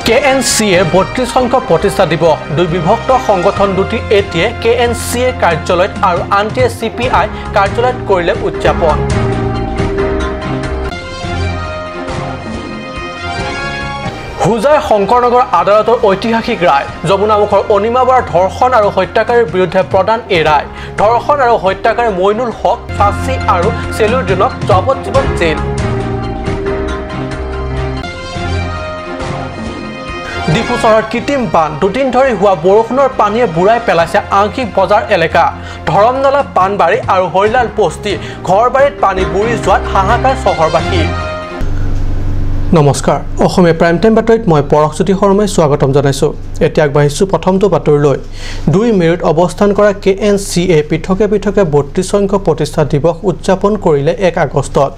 K N C এৰ 32 সংখ্যক প্ৰতিষ্ঠা দিৱস। দুই বিভক্ত সংগঠন দুটি এটিয়ে কে এন চি এ কাৰ্যালয়ত আৰু আনটিয়ে চি পি আই কাৰ্যালয়ত কৰিলে উদযাপন। হোজাই শংকৰনগৰ আদালতৰ ঐতিহাসিক ৰায়। যমুনামুখৰ অনিমা বৰাৰ ধৰ্ষণ আৰু হত্যাকাৰীৰ বিৰুদ্ধে প্ৰদান এই ৰায়। ধৰ্ষণ আৰু হত্যাকাৰী মইনুল হক ফাঁচী আৰু চেলুদ্দিনক যাৱজ্জীৱন জেল। ডিফু চহৰত কৃত্ৰিম বান। দুদিন ধৰি হোৱা বৰষুণৰ পানীয়ে বুৰাই পেলাইছে আংশিক বজাৰ এলেকা। ধৰমনলা, পাণবাৰী আৰু হৰিলাল বস্তি ঘৰবাৰীত পানী বুৰি যোৱাত হাহাকাৰ চহৰবাসী। নমস্কাৰ, অসমীয়া প্ৰাইম টাইম বাতৰিত মই পৰশজ্যোতি শৰ্মাই স্বাগতম জনাইছোঁ। এতিয়া আগবাঢ়িছোঁ প্ৰথমটো বাতৰিলৈ। দুই মেৰুত অৱস্থান কৰা কে এন চি এ পৃথকে পৃথকে 32 সংখ্যক প্ৰতিষ্ঠা দিৱস উদযাপন কৰিলে 1 আগষ্টত।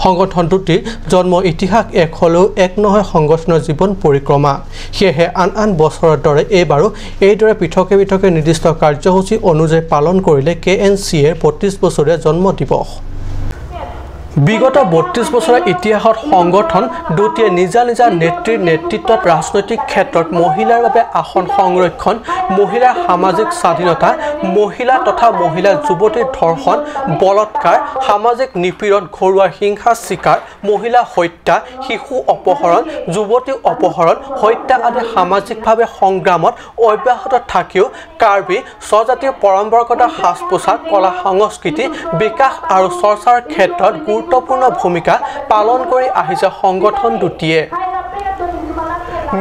সংগঠন দুটিৰ জন্ম ইতিহাস এক হ'লেও এক নহয় সংগঠনৰ জীৱন পৰিক্ৰমা। সেয়েহে আন আন বছৰৰ দৰে এইবাৰো এইদৰে পৃথকে পৃথকে নিৰ্দিষ্ট কাৰ্যসূচী অনুযায়ী পালন কৰিলে কে এন চি এৰ 32 বছৰীয়া জন্ম দিৱস। বিগত 32 বছৰৰ ইতিহাসত সংগঠন দুটিয়ে নিজা নিজা নেত্ৰীৰ নেতৃত্বত ৰাজনৈতিক ক্ষেত্ৰত মহিলাৰ বাবে আসন সংৰক্ষণ, মহিলাৰ সামাজিক স্বাধীনতা, মহিলা তথা মহিলা যুৱতীৰ ধৰ্ষণ, বলাৎকাৰ, সামাজিক নিপীড়ন, ঘৰুৱা হিংসাৰ চিকাৰ, মহিলা হত্যা, শিশু অপহৰণ, যুৱতী অপহৰণ, হত্যা আদি সামাজিকভাৱে সংগ্ৰামত অব্যাহত থাকিও কাৰ্বি স্বজাতীয় পৰম্পৰাগত সাজ পোছাক, কলা সংস্কৃতি বিকাশ আৰু চৰ্চাৰ ক্ষেত্ৰত গুৰুত্বপূৰ্ণ ভূমিকা পালন কৰি আহিছে সংগঠন দুটিয়ে।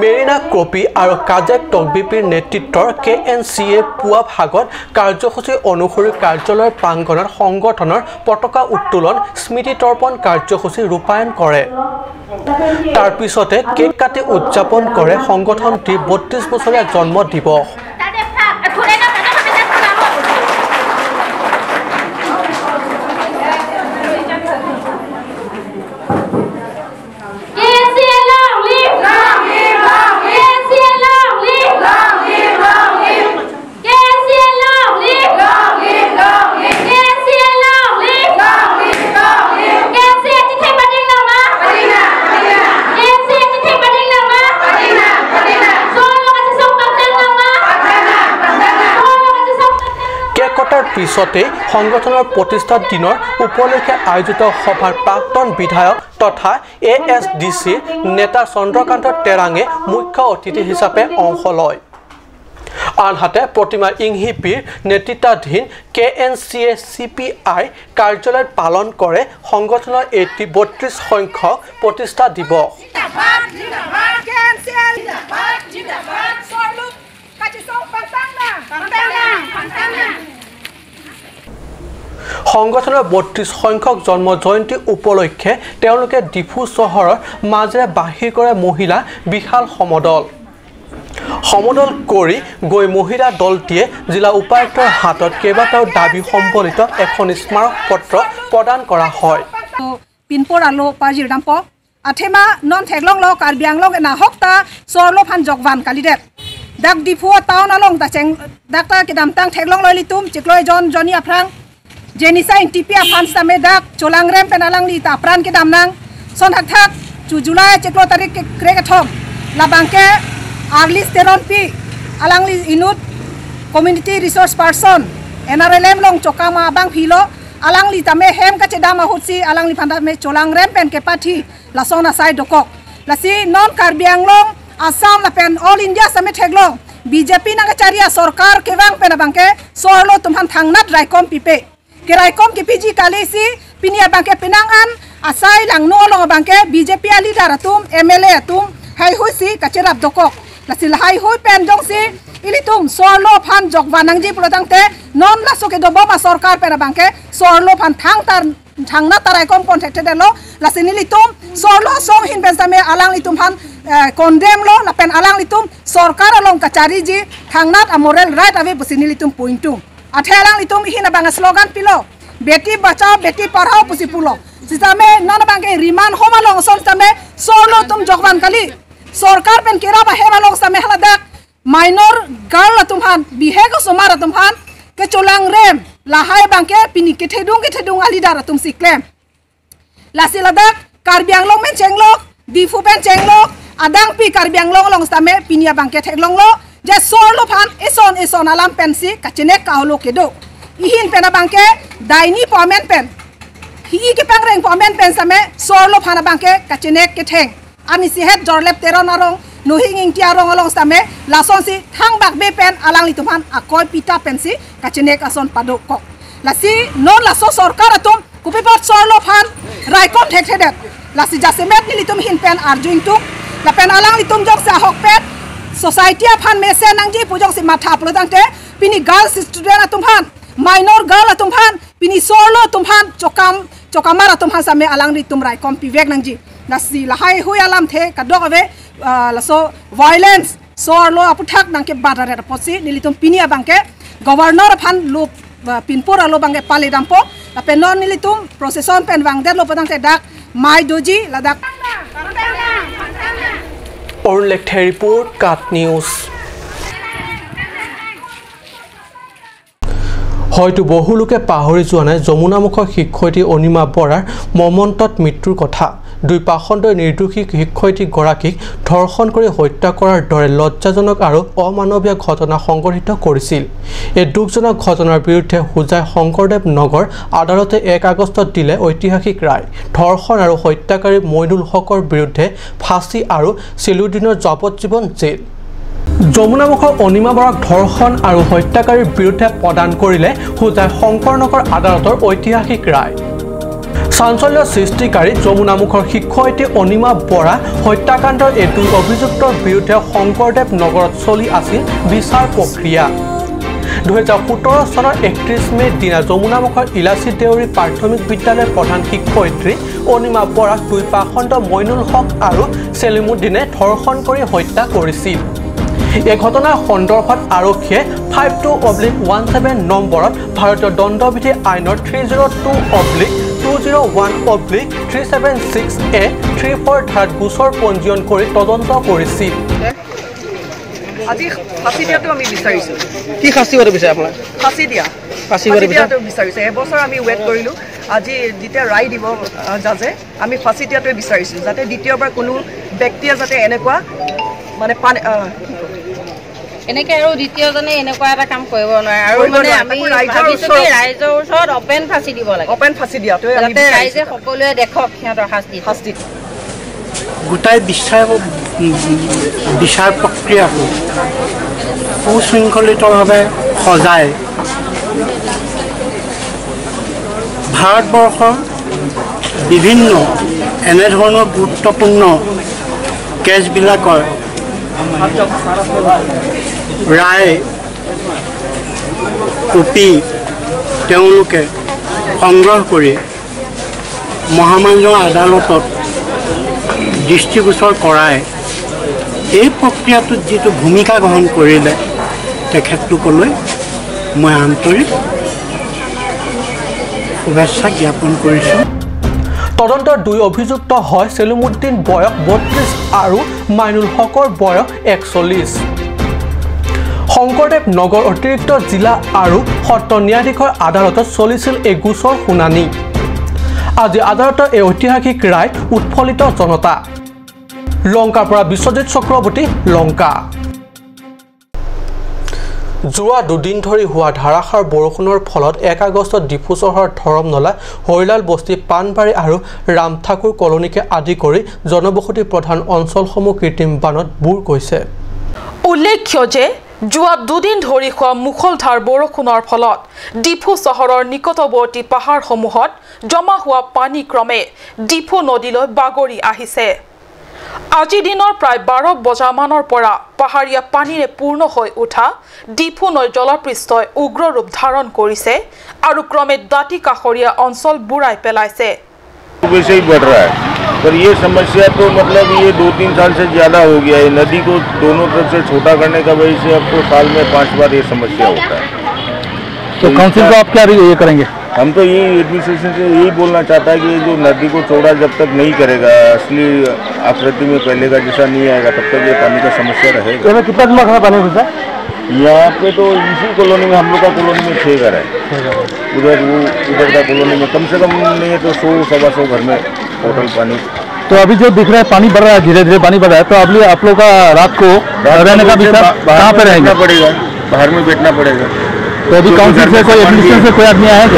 মেৰিনা ক্ৰপি আৰু কাজেক টকবিপিৰ নেতৃত্বৰ কে এন চি এ পুৱা ভাগত কাৰ্যসূচী অনুসৰি কাৰ্যালয়ৰ প্ৰাংগণত সংগঠনৰ পতাকা উত্তোলন, স্মৃতি তৰ্পণ কাৰ্যসূচী ৰূপায়ণ কৰে। তাৰ পিছতে কেক কাটি উদযাপন কৰে সংগঠনটিৰ 32 বছৰীয়া জন্ম দিৱস। পিছতে সংগঠনৰ প্ৰতিষ্ঠা দিনৰ উপলক্ষে আয়োজিত সভাৰ প্ৰাক্তন বিধায়ক তথা এ এছ ডি চিৰ নেতা চন্দ্ৰকান্ত তেৰাঙে মুখ্য অতিথি হিচাপে অংশ লয়। আনহাতে প্ৰতিমা ইংহিপিৰ নেতৃত্বাধীন K N C A C P I কাৰ্যালয়ত পালন কৰে সংগঠনৰ এটি 32 সংখ্যক প্ৰতিষ্ঠা দিৱস। সংগঠনৰ 32 সংখ্যক জন্ম জয়ন্তী উপলক্ষে তেওঁলোকে ডিফু চহৰৰ মাজেৰে বাহিৰ কৰে মহিলা বিশাল সমদল। সমদল কৰি গৈ মহিলা দলটিয়ে জিলা উপায়ুক্তৰ হাতত কেইবাটাও দাবী সম্বলিত এখন স্মাৰক পত্ৰ প্ৰদান কৰা হয়। Jenisa in TP aphan same dak cholang rem penalang li ta pran ke damnang son thak thak chu July cheklo tarik ke krek thom labangke arlis teron pi alang li inut community resource person NRLM long chokama bang philo alang li tame hem ka chedama hutsi alang li phanda me cholang rem pen ke pathi la sona sai dokok lasi non Karbi Anglong Assam la pen all India same theglong BJP nang charia sarkar kewang pen bangke sorlo tumhan thangnat raikom pipe Keraikom ke PG kalisi pinia bangke pinangan asai lang no long bangke BJP leader atum MLA atum hai husi kacherap dokok lasil hai hui pen jong si ilitum sorlo phan jok wanang ji pulotang te non laso ke dobo ma sarkar pera bangke sorlo phan thang tar thangna taraikom contracted lo lasin ilitum sorlo song hin pen same alang litum phan condemn lo lapen alang litum sarkar along kachari ji thangnat a moral right ave pusini litum point अठेलांग लितुम हिना बांगा slogan पिलो बेटी बचाओ बेटी पढ़ाओ पुसी पुलो सितामे नन बांगे रिमान होमा long son सितामे सोलो तुम जगवान काली सरकार पेन केरा बा हेवा long same हला dak minor girl तुम हान बिहे को सोमारा तुम हान के चोलांग रेम लाहाय बांके पिनी के थेदुंग आलिदारा तुम सिक्लेम लासिला dak Karbi Anglong men chenglok Diphu pen chenglok Adang pi Karbi Anglong long stame pinia bangke thek long lo je sorlo phan eson eson alam pensi kachinek kahlo kedo ihin pena bangke daini pomen pen hi ke pangreng pomen pen same sorlo phana bangke kachinek ke theng ani si het jorlep teron arong nuhing ing tia rong along stame lason si thang bak be pen alang lituman akoi pita pensi kachinek ason padok kok lasi non laso sarkar atum kupipot sorlo phan raikom thek thedet lasi jasemet ni litum hin pen arjuing tuk la pen alang litum jok sa hok pet society phan mese nangji pujong si matha plodang te pini girls student atum phan minor girl atum phan pini sorlo tum phan chokam chokamar atum phan same alang litum raikom pivek nangji lasi lahai hui alam the kadok ave laso violence sorlo aputhak nangke badare posi nilitum pini abangke governor phan lo pinpur alo bangke pali dampo la penon nilitum procession pen wangder lo padang te dak mai doji ladak Arun Lekthe report Kat news. হয়তো বহু লোকে পাহৰি যোৱা নাই যমুনামুখৰ শিক্ষয়িত্ৰী অনিমা বৰাৰ মমন্তত মৃত্যুৰ কথা। দুই পাষণ্ডই নিৰ্দোষী শিক্ষয়িত্ৰীগৰাকীক ধৰ্ষণ কৰি হত্যা কৰাৰ দৰে লজ্জাজনক আৰু অমানৱীয় ঘটনা সংঘটিত কৰিছিল। এই দুখজনক ঘটনাৰ বিৰুদ্ধে হোজাই শংকৰদেৱ নগৰ আদালতে ১ আগষ্টত দিলে ঐতিহাসিক ৰায়। ধৰ্ষণ আৰু হত্যাকাৰী মইনুল হকৰ বিৰুদ্ধে ফাঁচি আৰু চেলুদ্দিনৰ যাৱজ্জীৱন জেল। যমুনামুখৰ অনিমা বৰাক ধৰ্ষণ আৰু হত্যাকাৰীৰ বিৰুদ্ধে প্ৰদান কৰিলে হোজাই শংকৰনগৰ আদালতৰ ঐতিহাসিক ৰায়। চাঞ্চল্য সৃষ্টিকাৰী যমুনামুখৰ শিক্ষয়িত্ৰী অনিমা বৰা হত্যাকাণ্ডৰ এই দুই অভিযুক্তৰ বিৰুদ্ধে শংকৰদেৱ নগৰত চলি আছিল বিচাৰ প্ৰক্ৰিয়া। ২০১৭ চনৰ ৩১ মে'ৰ দিনা যমুনামুখৰ ইলাচি দেউৰী প্ৰাথমিক বিদ্যালয়ৰ প্ৰধান শিক্ষয়িত্ৰী অনিমা বৰাক দুই পাষণ্ড মইনুল হক আৰু চেলিমুদ্দিনে ধৰ্ষণ কৰি হত্যা কৰিছিল। এই ঘটনাৰ সন্দৰ্ভত আৰক্ষীয়ে 52/17 নম্বৰত ভাৰতীয় দণ্ডবিধি আইনৰ 302/201/376A 34 ধাৰাত গোচৰ পঞ্জীয়ন কৰি তদন্ত কৰিছিল। আজি ফাঁচি দিয়াটো আমি বিচাৰিছোঁ। কি শাস্তি হোৱাটো বিচাৰে আপোনালোকে? ফাঁচি দিয়া, ফাঁচি দিয়াটো বিচাৰিছোঁ। এবছৰ আমি ৱেইট কৰিলোঁ, আজি যেতিয়া ৰায় দিব জাজে আমি ফাঁচি দিয়াটোৱে বিচাৰিছোঁ, যাতে দ্বিতীয়বাৰ কোনো ব্যক্তিয়ে যাতে এনেকুৱা মানে এনেকে আৰু দ্বিতীয়জনে এনেকুৱা এটা কাম কৰিব নোৱাৰে। আৰু মানে আমি ভাবিছোঁ কি ৰাইজৰ ওচৰত অপেন ফাঁচি দিব লাগে, অপেন ফাঁচি দিয়াটোৱে যাতে ৰাইজে সকলোৱে দেখক সিহঁতৰ শাস্তি। শাস্তি গোটাই বিচাৰ প্ৰক্ৰিয়াটো সুশৃংখলিতভাৱে সজাই ভাৰতবৰ্ষৰ বিভিন্ন এনেধৰণৰ গুৰুত্বপূৰ্ণ কেছবিলাকৰ ৰায় কপি তেওঁলোকে সংগ্ৰহ কৰি মহামান্য আদালতত দৃষ্টিগোচৰ কৰাই এই প্ৰক্ৰিয়াটোত যিটো ভূমিকা গ্ৰহণ কৰিলে তেখেতলোকলৈ মই আন্তৰিক শুভেচ্ছা জ্ঞাপন কৰিছোঁ। তদন্তৰ দুই অভিযুক্ত হয় চেলিমুদ্দিন বয়স ৩২ আৰু মাইনুল হকৰ বয়স ৪১। শংকৰদেৱ নগৰ অতিৰিক্ত জিলা আৰু সত্ৰ ন্যায়াধীশৰ আদালতত চলিছিল এই গোচৰ শুনানি। আজি আদালতৰ এই ঐতিহাসিক ৰায় উৎফুল্লিত জনতা। লংকাৰ পৰা বিশ্বজিৎ চক্ৰৱৰ্তী, লংকা। যোৱা দুদিন ধৰি হোৱা ধাৰাসাৰ বৰষুণৰ ফলত ১ আগষ্টত ডিফু চহৰৰ ধৰমনলা, হৰিলাল বস্তি, পাণবাৰী আৰু ৰামঠাকুৰ কলনীকে আদি কৰি জনবসতি প্ৰধান অঞ্চলসমূহ কৃত্ৰিম বানত বুৰ গৈছে। উল্লেখ্য যে যোৱা দুদিন ধৰি হোৱা মুষলধাৰ বৰষুণৰ ফলত ডিফু চহৰৰ নিকটৱৰ্তী পাহাৰসমূহত জমা হোৱা পানী ক্ৰমে ডিফু নদীলৈ বাগৰি আহিছে। আজি দিনৰ প্ৰায় ১২ বজামানৰ পৰা পাহাৰীয়া পানীৰে পূৰ্ণ হৈ উঠা ডিফু নৈৰ জলপৃষ্ঠই উগ্ৰ ৰূপ ধাৰণ কৰিছে আৰু ক্ৰমে দাঁতি কাষৰীয়া অঞ্চল বুৰাই পেলাইছে। वैसे ही बढ़ रहा है, पर ये समस्या तो मतलब ये 2-3 साल से ज़्यादा हो गया है। नदी को दोनों तरफ से छोटा करने का वजह से आपको साल में 5 बार ये समस्या होता है। तो काउंसिल को आप क्या ये करेंगे? हम तो यही एडमिनिस्ट्रेशन से यही बोलना चाहता है कि जो नदी को चौड़ा जब तक नहीं करेगा, असली आकृति में पहले का जैसा नहीं आएगा, तब तक ये पानी का समस्या रहेगा। कितना दिन पानी घुसा यहाँ पे? तो इसी कॉलोनी में, हम लोग का कॉलोनी में 6 घर है, उधर वो उधर का कॉलोनी में कम से कम नहीं है तो 100-125 घर में टोटल पानी तो अभी जो दिख रहा है पानी बढ़ रहा है, धीरे धीरे पानी बढ़ रहा है, तो अभी आप लोग का रात को रहने का विचार कहाँ पे रहेंगे? पड़ेगा, बाहर में बैठना पड़ेगा। तो अभी काउंसिल से कोई एडमिनिस्ट्रेशन से कोई आदमी आया है?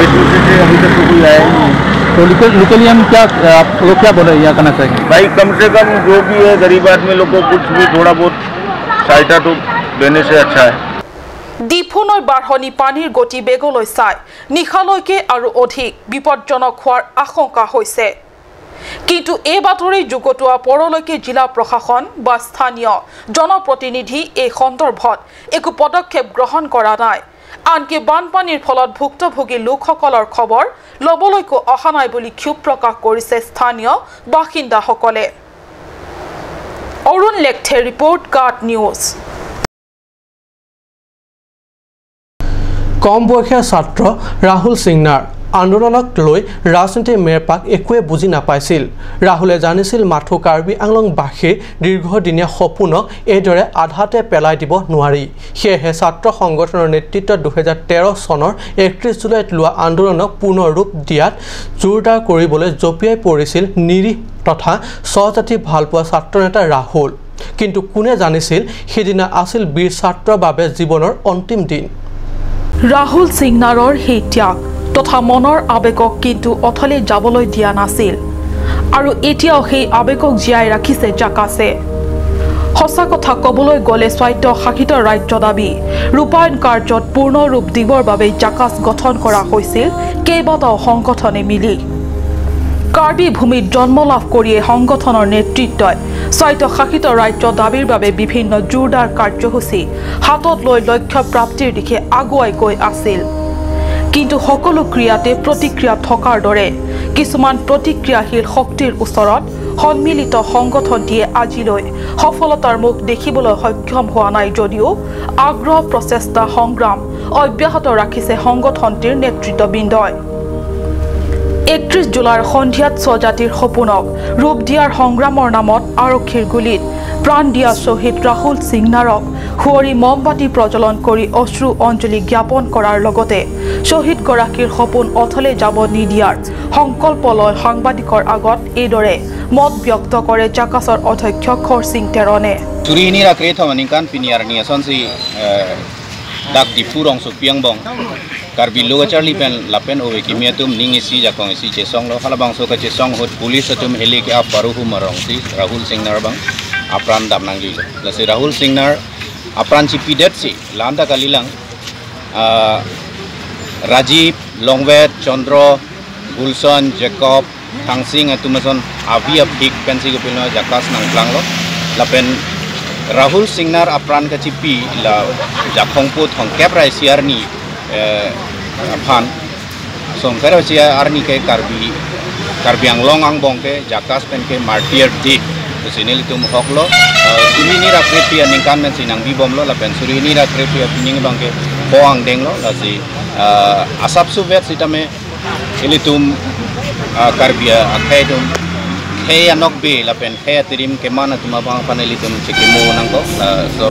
अभी तक तो कोई आया नहीं। तो लोकली हम क्या आप लोग क्या बोल रहे हैं, यहाँ करना चाहेंगे? भाई कम से कम जो भी है गरीब आदमी लोग को कुछ भी थोड़ा बहुत सहायता तो देने से अच्छा है। ডিফু নৈ বাঢ়নি পানীৰ গতি বেগলৈ চাই নিশালৈকে আৰু অধিক বিপদজনক হোৱাৰ আশংকা হৈছে। কিন্তু এই বাতৰি যুগতোৱা পৰলৈকে জিলা প্ৰশাসন বা স্থানীয় জনপ্ৰতিনিধি এই সন্দৰ্ভত একো পদক্ষেপ গ্ৰহণ কৰা নাই। আনকি বানপানীৰ ফলত ভুক্তভোগী লোকসকলৰ খবৰ ল'বলৈকো অহা নাই বুলি ক্ষোভ প্ৰকাশ কৰিছে স্থানীয় বাসিন্দাসকলে। অৰুণ লেখথে ৰিপৰ্ট, কাট নিউজ। কম বয়সীয়া ছাত্ৰ ৰাহুল সিংনাৰ আন্দোলনক লৈ ৰাজনীতিৰ মেৰপাক একোৱে বুজি নাপাইছিল। ৰাহুলে জানিছিল মাথো কাৰ্বি আংলংবাসীৰ দীৰ্ঘদিনীয়া সপোনক এইদৰে আধাতে পেলাই দিব নোৱাৰি। সেয়েহে ছাত্ৰ সংগঠনৰ নেতৃত্বত 2013 চনৰ 31 জুলাইত লোৱা আন্দোলনক পুনৰ ৰূপ দিয়াত জোৰদাৰ কৰিবলৈ জঁপিয়াই পৰিছিল নিৰীহ তথা স্বজাতি ভালপোৱা ছাত্ৰনেতা ৰাহুল। কিন্তু কোনে জানিছিল সেইদিনা আছিল বীৰ ছাত্ৰৰ বাবে জীৱনৰ অন্তিম দিন। ৰাহুল সিংনাৰৰ সেই ত্যাগ তথা মনৰ আৱেগক কিন্তু অথলে যাবলৈ দিয়া নাছিল আৰু এতিয়াও সেই আৱেগক জীয়াই ৰাখিছে জাকাছে। সঁচা কথা ক'বলৈ গ'লে স্বায়ত্তশাসিত ৰাজ্য দাবী ৰূপায়ণ কাৰ্যত পূৰ্ণ ৰূপ দিবৰ বাবে জাকাছ গঠন কৰা হৈছিল কেইবাটাও সংগঠনে মিলি। কাৰ্বি ভূমিত জন্ম লাভ কৰিয়ে সংগঠনৰ নেতৃত্বই স্বায়ত্তশাসিত ৰাজ্য দাবীৰ বাবে বিভিন্ন জোৰদাৰ কাৰ্যসূচী হাতত লৈ লক্ষ্য প্ৰাপ্তিৰ দিশে আগুৱাই গৈ আছিল। কিন্তু সকলো ক্ৰিয়াতে প্ৰতিক্ৰিয়া থকাৰ দৰে কিছুমান প্ৰতিক্ৰিয়াশীল শক্তিৰ ওচৰত সন্মিলিত সংগঠনটিয়ে আজিলৈ সফলতাৰ মুখ দেখিবলৈ সক্ষম হোৱা নাই যদিও আগ্ৰহ প্ৰচেষ্টা সংগ্ৰাম অব্যাহত ৰাখিছে সংগঠনটিৰ নেতৃত্ববৃন্দই। 31 জুলাইৰ সন্ধিয়াত স্বজাতিৰ সপোনক ৰূপ দিয়াৰ সংগ্ৰামৰ নামত আৰক্ষীৰ গুলীত প্ৰাণ দিয়া শ্বহীদ ৰাহুল সিংনাৰক সুঁৱৰি মমবাতি প্ৰজ্বলন কৰি অশ্ৰু অঞ্জলি জ্ঞাপন কৰাৰ লগতে শ্বহীদগৰাকীৰ সপোন অথলে যাব নিদিয়াৰ সংকল্প লৈ সাংবাদিকৰ আগত এইদৰে মত ব্যক্ত কৰে জাকাছৰ অধ্যক্ষ খৰসিং তেৰণে। Dak di purong su piang bong karbi lo charli pen lapen owe ki miatum ning isi jakong isi chesong lo halabang so ka chesong hot police atum heli ke ap paruhu marong si Rahul Singnar bang apran dam nang li la si Rahul Singnar apran chi pidet si landa kalilang Rajiv Longwet Chandra Gulson Jacob Thangsing atumason avi ap big pen si ko pilo jakas nang plang lo lapen Rahul Singnar apran ka chipi la jakhongpo thongkep rai siarni phan songkar sia arni ke karbi karbi anglong ang bongke jakas pen ke martyr di sinil tum hoklo surini ra krepia ningkan men sinang bi bomlo la pen surini ra krepia pining bangke poang denglo la si asap suvet sitame ilitum karbia akhaidum hey anok be la pen hey tirim ke mana tuma bang paneli tum chekimo nangko so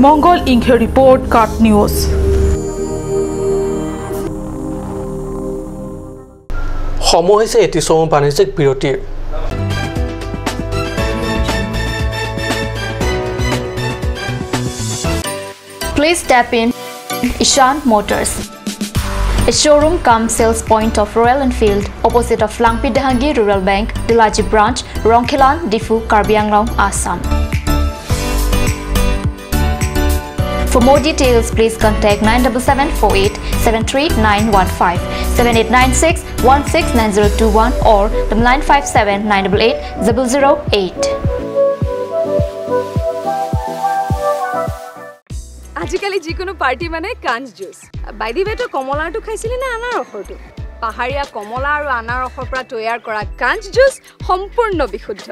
Mangal Inghe report, Kat news. সময় হৈছে এটি চমু বাণিজ্যিক বিৰতিৰ। Please tap in Ishan Motors, a showroom cum sales point of Royal Enfield opposite of Langpi Dahangi Rural Bank, Dilaji Branch, Rongkhilan, Difu, Karbi Anglong, Assam. For more details, please contact 97748 73915, 7896 169021 or 957 988 008. আজিকালি যিকোনো party মানে কাঞ্চ juice. By the ৱে, তই কমলাৰটো খাইছিলি নে আনাৰসৰটো? পাহাৰীয়া কমলা আৰু আনাৰসৰ পৰা তৈয়াৰ কৰা কাঞ্চ জুচ সম্পূৰ্ণ বিশুদ্ধ।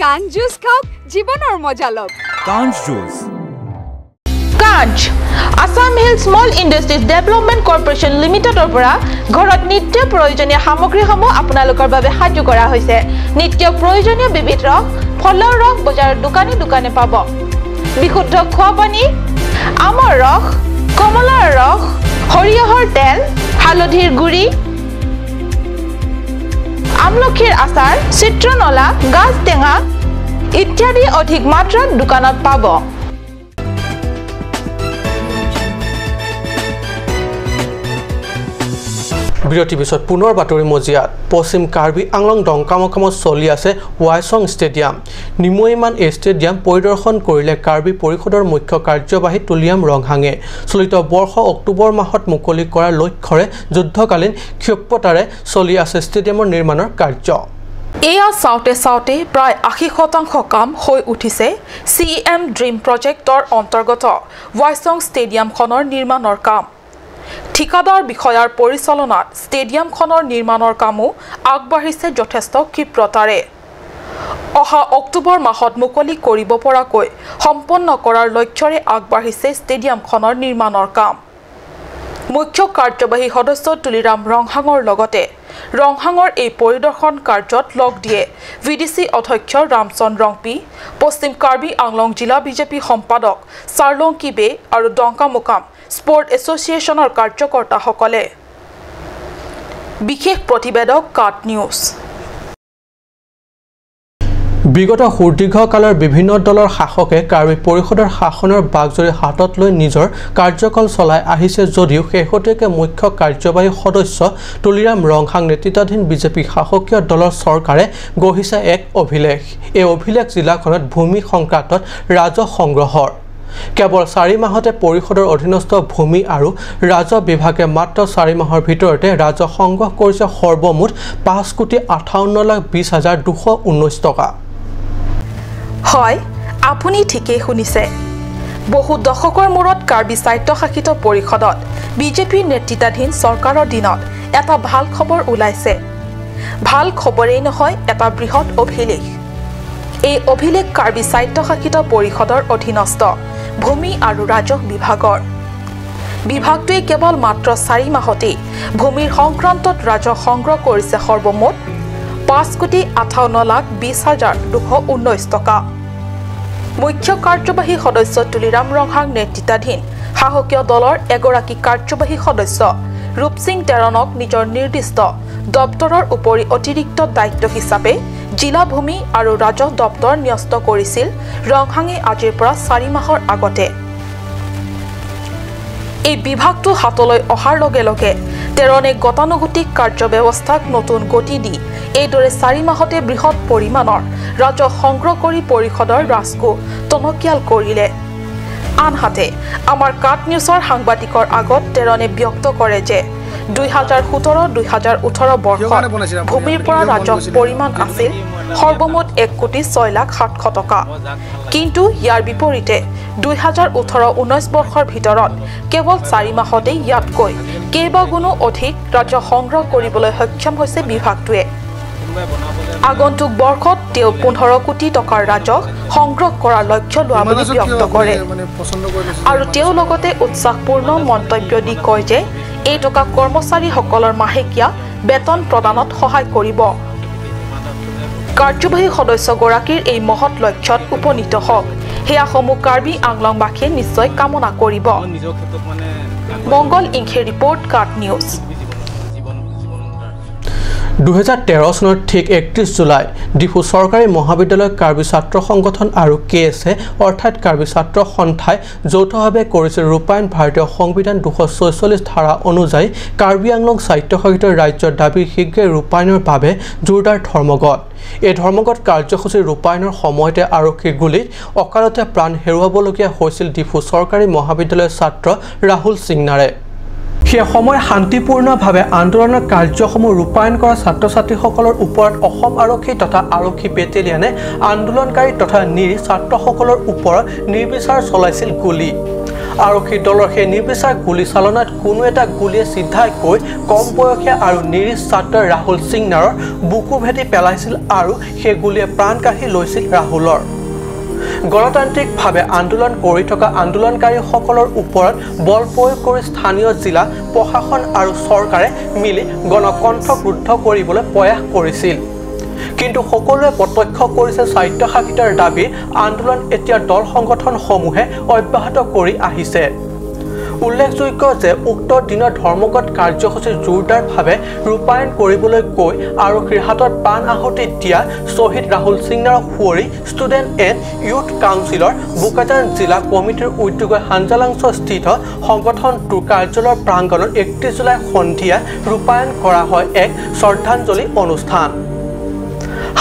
কাঞ্চ জুচ খাওক, জীৱনৰ মজা লওক। কাঞ্চ juice. Kanch Assam hill small industries development corporation লিমিটেডৰ পৰা ঘৰত নিত্য প্ৰয়োজনীয় সামগ্ৰীসমূহ আপোনালোকৰ বাবে সাজু কৰা হৈছে। নিত্য প্ৰয়োজনীয় বিবিধ ৰস, ফলৰ ৰস বজাৰৰ দোকানে দোকানে পাব। বিশুদ্ধ খোৱা পানী, আমৰ ৰস, কমলাৰ ৰস, সৰিয়হৰ তেল, হালধিৰ গুড়ি আমলখিৰ আচাৰ, চিত্ৰনলা, গাজ টেঙা ইত্যাদি অধিক মাত্ৰাত দোকানত পাব। বিৰতিৰ পিছত পুনৰ বাতৰি মজিয়াত। পশ্চিম কাৰ্বি আংলং ডংকামকামত চলি আছে ৱাইচং ষ্টেডিয়াম। নিমৈমান এই ষ্টেডিয়াম পৰিদৰ্শন কৰিলে কাৰ্বি পৰিষদৰ মুখ্য কাৰ্যবাহী তুলিৰাম ৰংহাঙে। চলিত বৰ্ষ অক্টোবৰ মাহত মুকলি কৰাৰ লক্ষ্যৰে যুদ্ধকালীন ক্ষিপ্ৰতাৰে চলি আছে ষ্টেডিয়ামৰ নিৰ্মাণৰ কাৰ্য। এয়া চাওঁতে চাওঁতে প্ৰায় 80% কাম হৈ উঠিছে CM dream প্ৰজেক্টৰ অন্তৰ্গত ৱাইচং ষ্টেডিয়ামখনৰ নিৰ্মাণৰ কাম। ঠিকাদাৰ বিষয়াৰ পৰিচালনাত ষ্টেডিয়ামখনৰ নিৰ্মাণৰ কামো আগবাঢ়িছে যথেষ্ট ক্ষিপ্ৰতাৰে। অহা অক্টোবৰ মাহত মুকলি কৰিব পৰাকৈ সম্পন্ন কৰাৰ লক্ষ্যৰে আগবাঢ়িছে ষ্টেডিয়ামখনৰ নিৰ্মাণৰ কাম। মুখ্য কাৰ্যবাহী সদস্য তুলিৰাম ৰংহাঙৰ লগতে ৰংহাঙৰ এই পৰিদৰ্শন কাৰ্যত লগ দিয়ে VDC অধ্যক্ষ ৰামচন্দ্ৰ ৰংপি, পশ্চিম কাৰ্বি আংলং জিলা বিজেপি সম্পাদক চাৰ্লং কিবে আৰু ডংকামোকাম স্পৰ্ট এছ'চিয়েশ্যনৰ কাৰ্যকৰ্তাসকলে। বিশেষ প্ৰতিবেদক কাট নিউজ। বিগত সুদীৰ্ঘকালৰ বিভিন্ন দলৰ শাসকে কাৰ্বি পৰিষদৰ শাসনৰ বাগজৰি হাতত লৈ নিজৰ কাৰ্যকাল চলাই আহিছে যদিও শেহতীয়াকৈ মুখ্য কাৰ্যবাহী সদস্য তুলিৰাম ৰংহাং নেতৃত্বাধীন বিজেপি শাসকীয় দলৰ চৰকাৰে গঢ়িছে এক অভিলেখ। এই অভিলেখ জিলাখনত ভূমি সংক্ৰান্তত ৰাজহ সংগ্ৰহৰ। কেৱল 4 মাহতে পৰিষদৰ অধীনস্থ ভূমি আৰু ৰাজহ বিভাগে মাত্ৰ 4 মাহৰ ভিতৰতে ৰাজহ সংগ্ৰহ কৰিছে সৰ্বমুঠ 5,58,20,219 টকা। হয়, আপুনি ঠিকেই শুনিছে। বহু দশকৰ মূৰত কাৰ্বি স্বায়ত্তশাসিত পৰিষদত বিজেপিৰ নেতৃত্বাধীন চৰকাৰৰ দিনত এটা ভাল খবৰ ওলাইছে। ভাল খবৰেই নহয়, এটা বৃহৎ অভিলেখ। এই অভিলেখ কাৰ্বি স্বায়ত্তশাসিত পৰিষদৰ অধীনস্থ ভূমি আৰু ৰাজহ বিভাগৰ। বিভাগটোৱে কেৱল মাত্ৰ 4 মাহতেই ভূমিৰ সংক্ৰান্তত ৰাজহ সংগ্ৰহ কৰিছে সৰ্বমুঠ 5,58,20,219 টকা। মুখ্য কাৰ্যবাহী সদস্য তুলিৰাম ৰংহাং নেতৃত্বাধীন শাসকীয় দলৰ এগৰাকী কাৰ্যবাহী সদস্য ৰূপসিং টেৰণক নিজৰ নিৰ্দিষ্ট দপ্তৰৰ উপৰি অতিৰিক্ত দায়িত্ব হিচাপে জিলা ভূমি আৰু ৰাজহ দপ্তৰ ন্যস্ত কৰিছিল ৰংহাঙে আজিৰ পৰা 4 মাহৰ আগতে। এই বিভাগটো হাতলৈ অহাৰ লগে লগে টেৰণে গতানুগতিক কাৰ্যব্যৱস্থাক নতুন গতি দি এইদৰে 4 মাহতে বৃহৎ পৰিমাণৰ ৰাজহ সংগ্ৰহ কৰি পৰিষদৰ ৰাজকোষ টনকিয়াল কৰিলে। আনহাতে আমাৰ কাট নিউজৰ সাংবাদিকৰ আগত টেৰণে ব্যক্ত কৰে যে 2017-2018 বৰ্ষত ভূমিৰ পৰা ৰাজহ পৰিমাণ আছিল সৰ্বমুঠ 1,06,00,700 টকা। কিন্তু ইয়াৰ বিপৰীতে 2018-19 বৰ্ষৰ ভিতৰত কেৱল 4 মাহতে ইয়াতকৈ কেইবাগুণো অধিক ৰাজহ সংগ্ৰহ কৰিবলৈ সক্ষম হৈছে বিভাগটোৱে। আগন্তুক বৰ্ষত তেওঁ 15 কোটি টকাৰ ৰাজহ সংগ্ৰহ কৰাৰ লক্ষ্য লোৱা বুলি ব্যক্ত কৰে আৰু তেওঁ লগতে উৎসাহপূৰ্ণ মন্তব্য দি কয় যে এই টকা কৰ্মচাৰীসকলৰ মাহেকীয়া বেতন প্ৰদানত সহায় কৰিব। কাৰ্যবাহী সদস্যগৰাকীৰ এই মহৎ লক্ষ্যত উপনীত হওক, সেয়া সমূহ কাৰ্বি আংলংবাসীয়ে নিশ্চয় কামনা কৰিব। মংগল ইংখে ৰিপৰ্ট, কাট নিউজ। 2013 চনৰ ঠিক 31 জুলাই ডিফু চৰকাৰী মহাবিদ্যালয় কাৰ্বি ছাত্ৰ সংগঠন আৰু KSA অৰ্থাৎ কাৰ্বি ছাত্ৰ সন্থাই যৌথভাৱে কৰিছিল ৰূপায়ণ ভাৰতীয় সংবিধান 246 ধাৰা অনুযায়ী কাৰ্বি আংলং স্বায়ত্তশাসিত ৰাজ্যৰ দাবী শীঘ্ৰে ৰূপায়ণৰ বাবে জোৰদাৰ ধৰ্মঘট। এই ধৰ্মঘট কাৰ্যসূচী ৰূপায়ণৰ সময়তে আৰক্ষীৰ গুলীত অকালতে প্ৰাণ হেৰুৱাবলগীয়া হৈছিল ডিফু চৰকাৰী মহাবিদ্যালয়ৰ ছাত্ৰ ৰাহুল সিংনাৰে। সেই সময় শান্তিপূৰ্ণভাৱে আন্দোলনৰ কাৰ্যসমূহ ৰূপায়ণ কৰা ছাত্ৰ ছাত্ৰীসকলৰ ওপৰত অসম আৰক্ষী তথা আৰক্ষী বেটেলিয়নে আন্দোলনকাৰী তথা নিৰীহ ছাত্ৰসকলৰ ওপৰত নিৰ্বিচাৰ চলাইছিল গুলী। আৰক্ষী দলৰ সেই নিৰ্বিচাৰ গুলী চালনাত কোনো এটা গুলীয়ে চিধাই গৈ কম বয়সীয়া আৰু নিৰীহ ছাত্ৰ ৰাহুল সিংনাৰৰ বুকু ভেটি পেলাইছিল আৰু সেই গুলীয়ে প্ৰাণ কাঢ়ি লৈছিল ৰাহুলৰ। গণতান্ত্ৰিকভাৱে আন্দোলন কৰি থকা আন্দোলনকাৰীসকলৰ ওপৰত বল প্ৰয়োগ কৰি স্থানীয় জিলা প্ৰশাসন আৰু চৰকাৰে মিলি গণকণ্ঠক ৰুদ্ধ কৰিবলৈ প্ৰয়াস কৰিছিল। কিন্তু সকলোৱে প্ৰত্যক্ষ কৰিছে স্বায়ত্তশাসিতৰ দাবী আন্দোলন এতিয়া দল সংগঠনসমূহে অব্যাহত কৰি আহিছে। উল্লেখযোগ্য যে উক্ত দিনৰ ধৰ্মঘট কাৰ্যসূচী জোৰদাৰভাৱে ৰূপায়ণ কৰিবলৈ গৈ আৰক্ষীৰ হাতত প্ৰাণ আহুতি দিয়া শ্বহীদ ৰাহুল সিংনাৰক সুঁৱৰি ষ্টুডেণ্ট এণ্ড ইউথ কাউন্সিলৰ বোকাজান জিলা কমিটিৰ উদ্যোগত হাঞ্জালাংছস্থিত সংগঠনটোৰ কাৰ্যালয়ৰ প্ৰাংগণত 31 জুলাই সন্ধিয়া ৰূপায়ণ কৰা হয় এক শ্ৰদ্ধাঞ্জলি অনুষ্ঠান।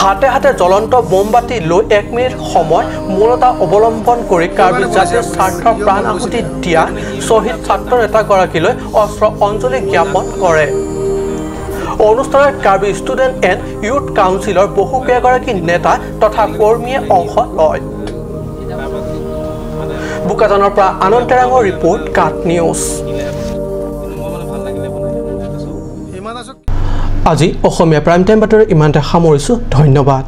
হাতে হাতে জ্বলন্ত মোমবাতি লৈ 1 মিনিট সময় মৌনতা অৱলম্বন কৰি কাৰ্বি জাতীয় স্বাৰ্থৰ প্ৰাণ আহুতি দিয়া শ্বহীদ ছাত্ৰ নেতাগৰাকীলৈ অস্ত্ৰ অঞ্জলি জ্ঞাপন কৰে। অনুষ্ঠানত কাৰ্বি ষ্টুডেণ্ট এণ্ড ইউথ কাউন্সিলৰ বহুকেইগৰাকী নেতা তথা কৰ্মীয়ে অংশ লয়। বোকাজানৰ পৰা আনন্দ তেৰাঙৰ ৰিপৰ্ট, কাট নিউজ। আজি অসমীয়া প্ৰাইম টাইম বাতৰি ইমানতে সামৰিছোঁ। ধন্যবাদ।